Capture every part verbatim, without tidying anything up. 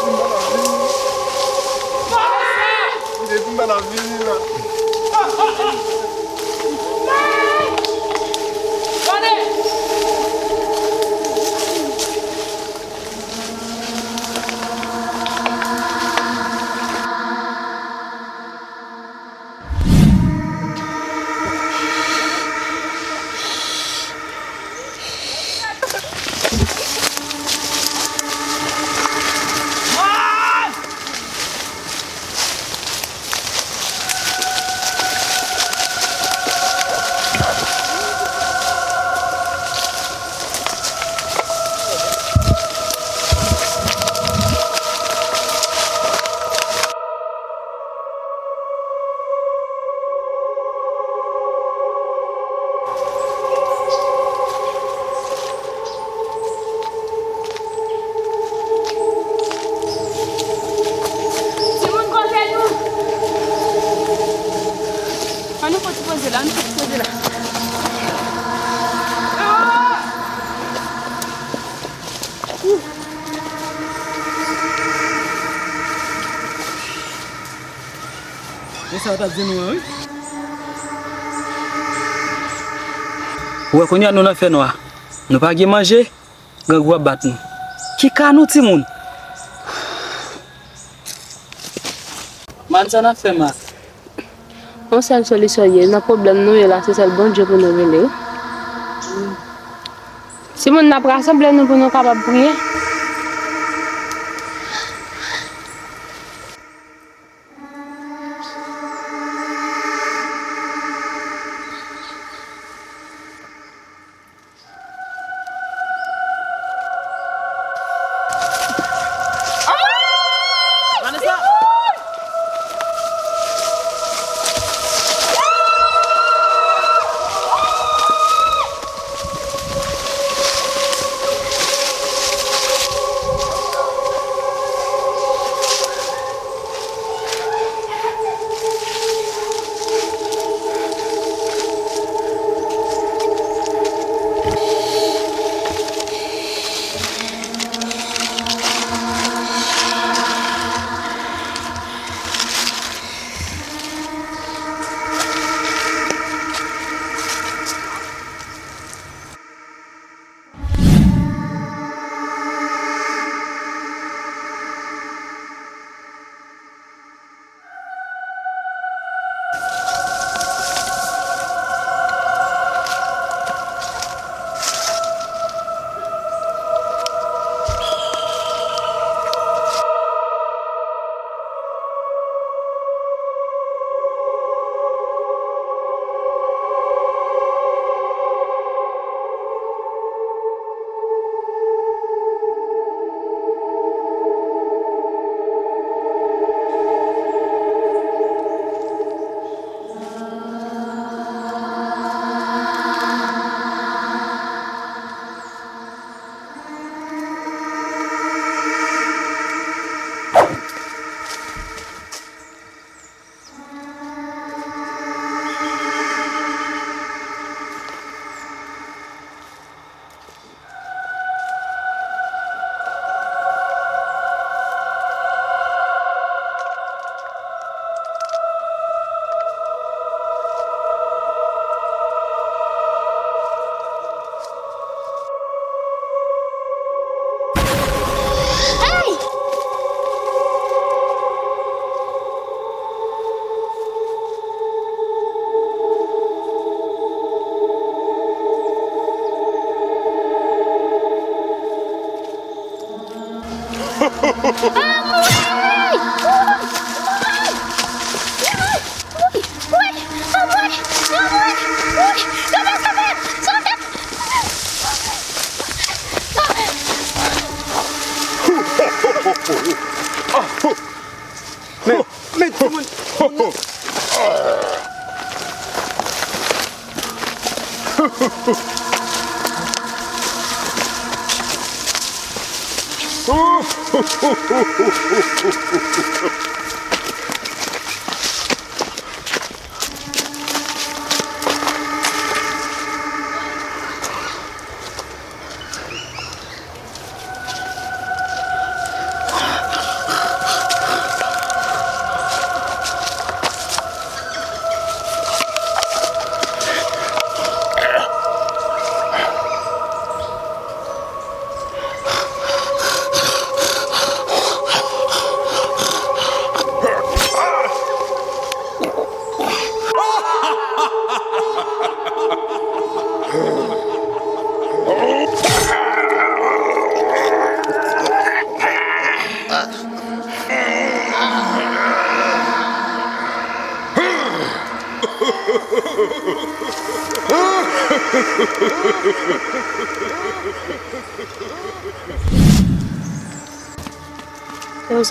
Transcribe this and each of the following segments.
depi m pa la vini. Depi m pa la vini la. Timoun, kote nou? Ann nou fè ti poze la, ann nou fè ti poze la. Men sa yo t ap di nou an, wi. Ou wè, kounye a nou nan fènwa. Nou pa gen manje, grangou ap bat nou. Ki ka nou, timoun? Man, sa n ap fè, man? Yon sèl solisyon ye, nan pwoblèm nou ye la, se sèl Bondye pou nou rele, wi. Timoun, n ap rasanble nou pou nou kapab priye. Anmwey! Anmwey! Anmwey! Anmwey! Anmwey! Anmwey! Sove, sove! Sove! Men, men timoun.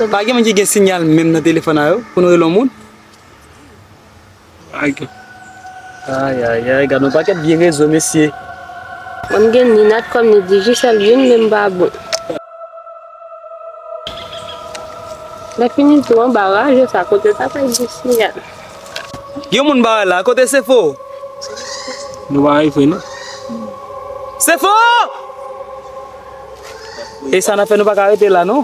Pa gen moun ki gen sinyal menm nan telefòn a yo pou nou rele yon moun? Pa gen. Ayayay, gad yon pakèt vye rezo, mesye. Mwen m gen ni Natcom ni Digicel, youn menm pa bon. Lè fini tou anba raje sa, kote sa fè di sinyal. Gen moun ba la, kote Sefo? Nou pa rive non. Sefo! E sa n ap fè, nou pa ka rete la non.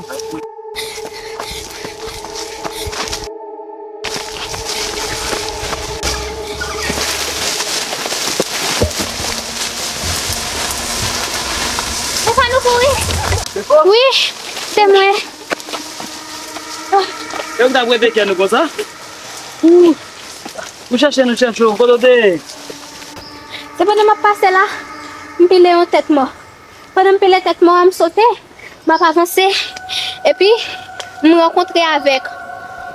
Konsa nou kouri? Wi, se mwen. E ou ki t ap rete kè nou konsa? Ou, ou chache nou chache ou, kote w te ye? Se pandan m ap pase la, m pile yon tèt mò. Pandan m pile tèt mò a, m sote, m ap avanse, epi m rankontre avèk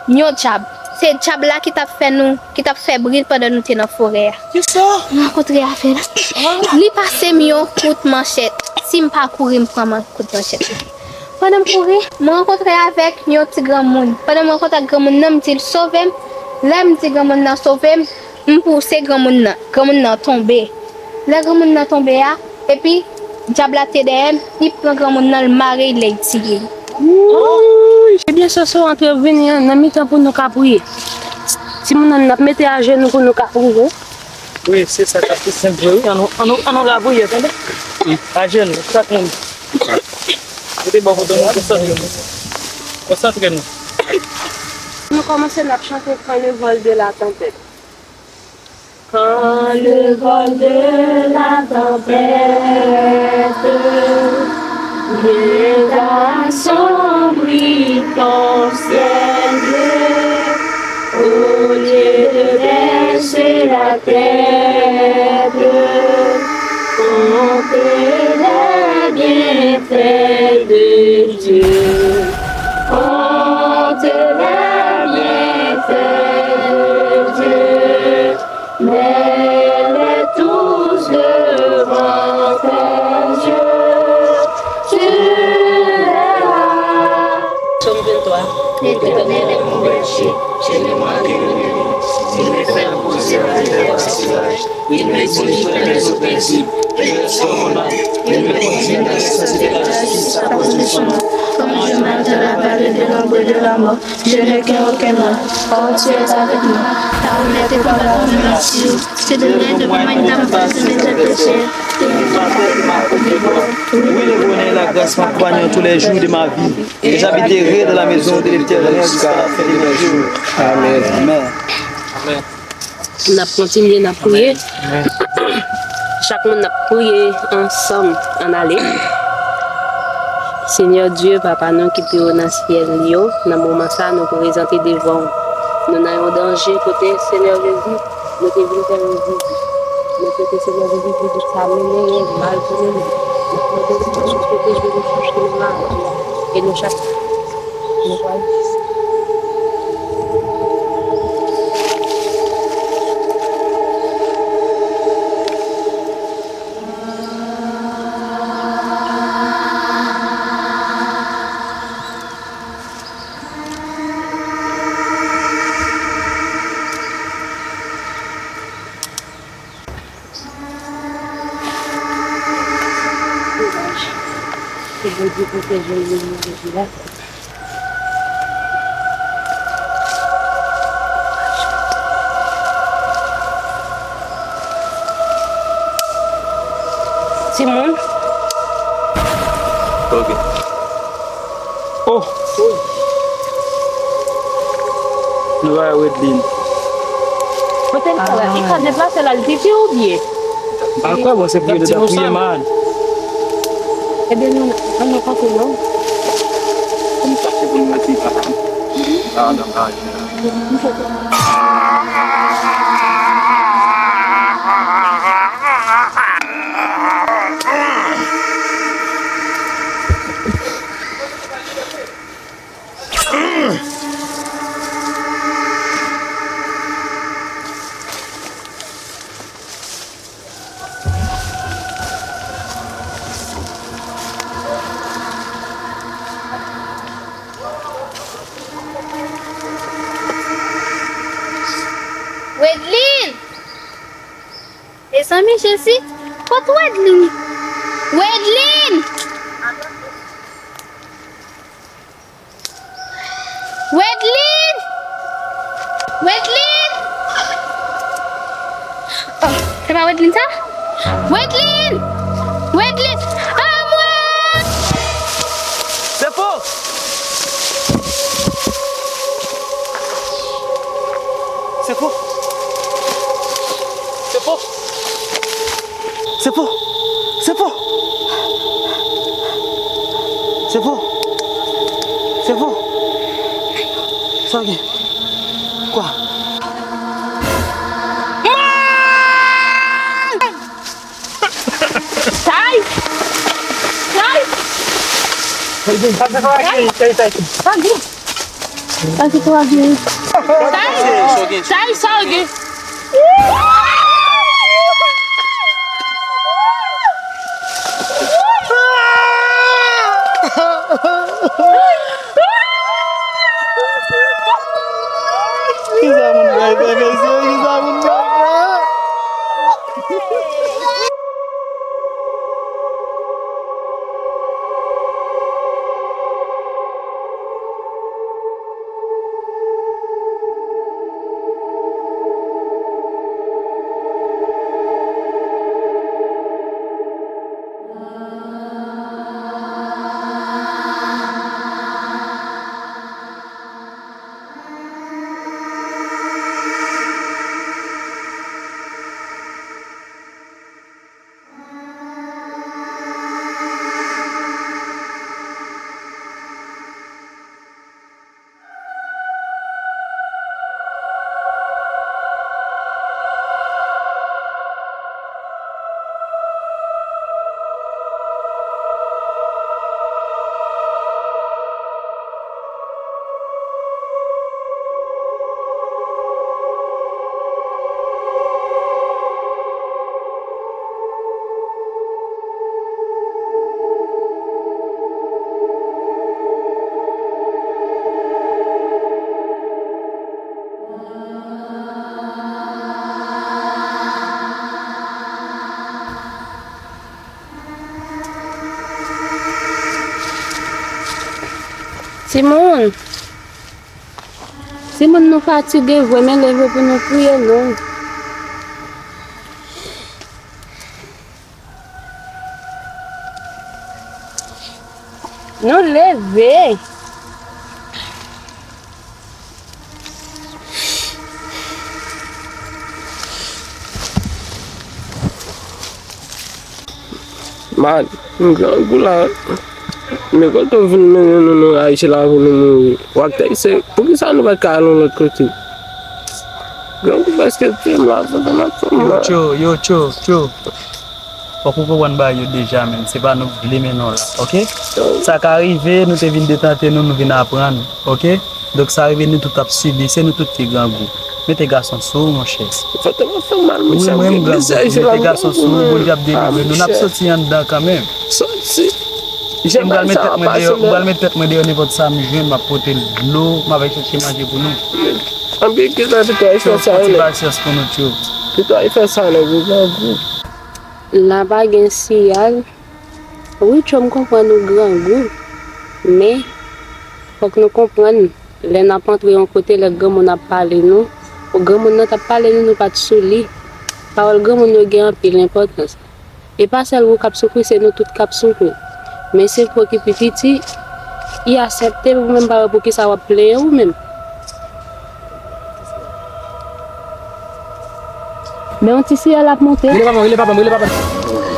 yon dyab. Se dyab la ki t ap fè nou, ki t ap fè bri pandan nou te nan forè a. Kisa? M rankontre avè l. Li pase m yon kout manchèt. Si m pa kouri, m pran man-, kout manchèt la. Pandan m kouri, m rankontre avèk yon ti granmoun. Pandan m rankontre ak granmoun nan, m di l sove m. Lè m di granmoun nan sove m, m pouse granmoun nan. Granmoun nan tonbe. Lè granmoun nan tonbe a, epi dyab la te dèyè m, li pran granmoun nan, l mare l, lè l tiye l. Wouy! Ebyen, Soso, antre vini an, nan mitan pou nou ka priye. Timoun nan, n ap mete ajenou pou nou ka priye. Wi, se sa k ap pi senp vre, wi. Annou, annou, annou lapriyè, tande? Ajenou, chak moun. Mete bò kote nou, konsantre nou. Konsantre nou. Nou kòmanse, n ap chante Quand le vent de la tempête. Quand le vent de la tempête vient assombrir ton ciel bleu, au lieu de baisser la tête, conte les bienfaits de Dieu. Conte les bienfaits de Dieu. Mets-les tous devant tes yeux, tu verras. Psaume vingt-trois. L'Éternel est mon berger, je ne manquerai de rien. Il me fait reposer dans de verts pâturages. Il me dirige près des eaux paisibles. Il me restaure mon âme. Il me conduit dans les sentiers de la justice à cause de son nom. Quand je marche dans la vallée de l'ombre de la mort, je ne crains aucun mal, car tu es avec moi. Ta houlette et ton bâton me rassurent. Tu te lèves devant moi une table de mes adversaires. Wi, le bonheur et la grâce m'accompagneront tous les jours de ma vie, et j'habiterai dans la maison de l'Éternel jusqu'à la fin de mes jours. Amen. Amen. N ap kontinye, n ap priye. Chak moun n ap priye ansanm, ann ale. Senyè Dye, Papa nou ki pi wo nan syèl yo, nan moman sa a, nou prezante devan w. Nou nan yon danje kote, Senyè Jezi, nou te vin fè yon vizit. Men kote Senyè Jezi, vizit sa mennen yon mal pou nou. Nou mande w pou w pwoteje nou sou chemen maladi a. E nou chak Ke Bondye pwoteje nou nan peyi a. Timoun. Ok. Oh! Nou wè Wedlin. Kote l pral? Li ka deplase l al pipi oubyen? M pa kwè, bon, se pou yo te priye, man. Ebyen, nou, ann nou kanpe non. Ann chache pou nou mete papa. La, la, la. Wedlin! Mezanmi, Jezi, kot Wedlin? Wedlin! Wedlin! Wedlin! Oh, se pa Wedlin sa? Wedlin! Wedlin! Anmwey! Sefo! Sefo! Sefo! Sefo! Sefo! Sefo! Sefo! Sa gen? Kwa? Tay! Tay! Sa gen? Sa gen? Sa gen? Sa gen? Tay! Tay, sa gen? Kisa moun kay fè, mesye? Kisa moun kay fè? Timoun, timoun, nou fatige vre, men leve pou nou priye non. Nou leve. Man, grangou la, men kote w vin mennen nou, nou rache la pou nou mouri. W ak tèt se, poukisa nou pa t ka al yon lòt kote? Grangou prèske tiye m la, sa, sa m ap fè m la. Yo, tjo, yo, tjo, tjo. Fòk ou konprann bagay yo deja, menm. Se pa nou k vle mennen w la, oke? Sa ka rive, nou te vin detante nou, nou vin aprann, oke? Donk, sa rive, nou tout ap sibi, se nou tout ki grangou. Mete gason sou ou, monchè. Wi, mwen, m grangou. Mete gason sou ou, Bondye ap delivre nou. N ap soti anndan kanmenm. Soti. M pral met tèt mwen deyò, m pral met tèt mwen deyò, nenpòt sa m jwenn, m ap pote l dlo, m ap al chèche manje pou nou. Anpil kisa pito ay fè sa, piti pasyans pou nou tchou. Pito ay fè sa, nèg ou grangou. La pa gen siyal. Wi, tchou, m konprann ou grangou, men fòk nou konprann, lè n ap antre yon kote, lè granmoun ap pale nou, granmoun nan t ap pale nou, nou pa t sou li. Pawòl granmoun yo gen anpil enpòtans. E pa sèl ou k ap soufri, se nou tout k ap soufri. Men si w pa okipe piti, i aksepte, ou menm pa wè poukisa w ap plenyen ou menm. Men yon ti siyal ap monte. Rele papa m, rele papa m, rele papa m.